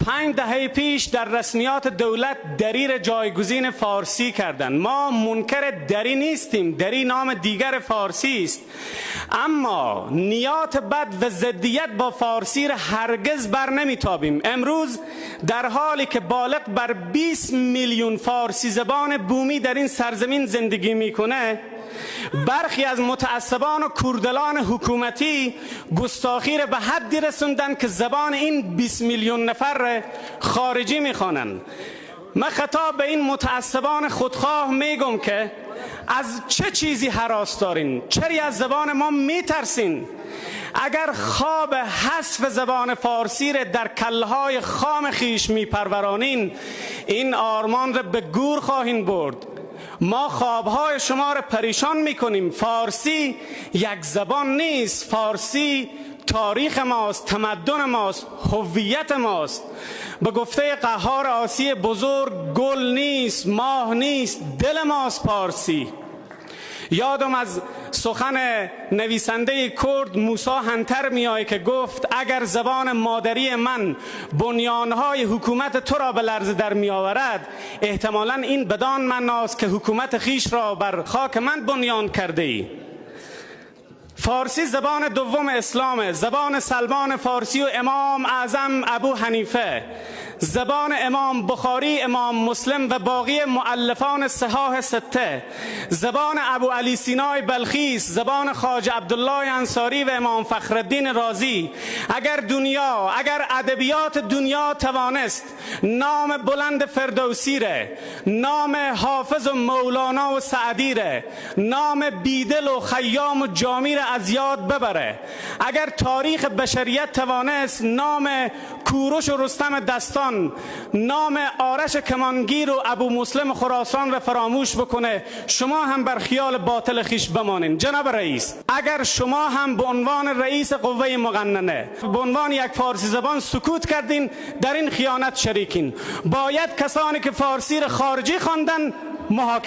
5 دهه پیش در رسمیات دولت دری را جایگزین فارسی کردند. ما منکر دری نیستیم، دری نام دیگر فارسی است، اما نیات بد و ضدیت با فارسی را هرگز بر نمیتابیم. امروز در حالی که بالغ بر 20 میلیون فارسی زبان بومی در این سرزمین زندگی میکنه، برخی از متعصبان و کوردلان حکومتی گستاخی را به حدی رسوندن که زبان این 20 میلیون نفر را خارجی میخوانند. من خطاب به این متعصبان خودخواه میگم که از چه چیزی هراس دارین؟ چرا از زبان ما میترسین؟ اگر خواب حذف زبان فارسی را در کله‌های خام خیش میپرورانین، این آرمان را به گور خواهین برد. ما خوابهای شما را پریشان میکنیم. فارسی یک زبان نیست، فارسی تاریخ ماست، تمدن ماست، هویت ماست. به گفته قهار آسی بزرگ، گل نیست، ماه نیست، دل ماست پارسی. یادم از سخن نویسنده کرد موسی هنتر میآید که گفت اگر زبان مادری من بنیانهای حکومت تو را به لرزه در میآورد، احتمالاً این بدان معناست که حکومت خیش را بر خاک من بنیان کرده ای. فارسی زبان دوم اسلام، زبان سلمان فارسی و امام اعظم ابو حنیفه، زبان امام بخاری، امام مسلم و باقی مؤلفان صحاح سته، زبان ابو علی سینای بلخی، زبان خواجه عبدالله انصاری و امام فخرالدین رازی. اگر دنیا، اگر ادبیات دنیا توانست نام بلند فردوسی ره، نام حافظ و مولانا و سعدی ره، نام بیدل و خیام و جامی ره از یاد ببره، اگر تاریخ بشریت توانست نام کوروش و رستم دستان، نام آرش کمانگیر و ابو مسلم خراسان را فراموش بکنه، شما هم بر خیال باطل خیش بمانین. جناب رئیس، اگر شما هم به عنوان رئیس قوه مقننه به عنوان یک فارسی زبان سکوت کردین، در این خیانت شریکین. باید کسانی که فارسی را خارجی خواندن محاکمه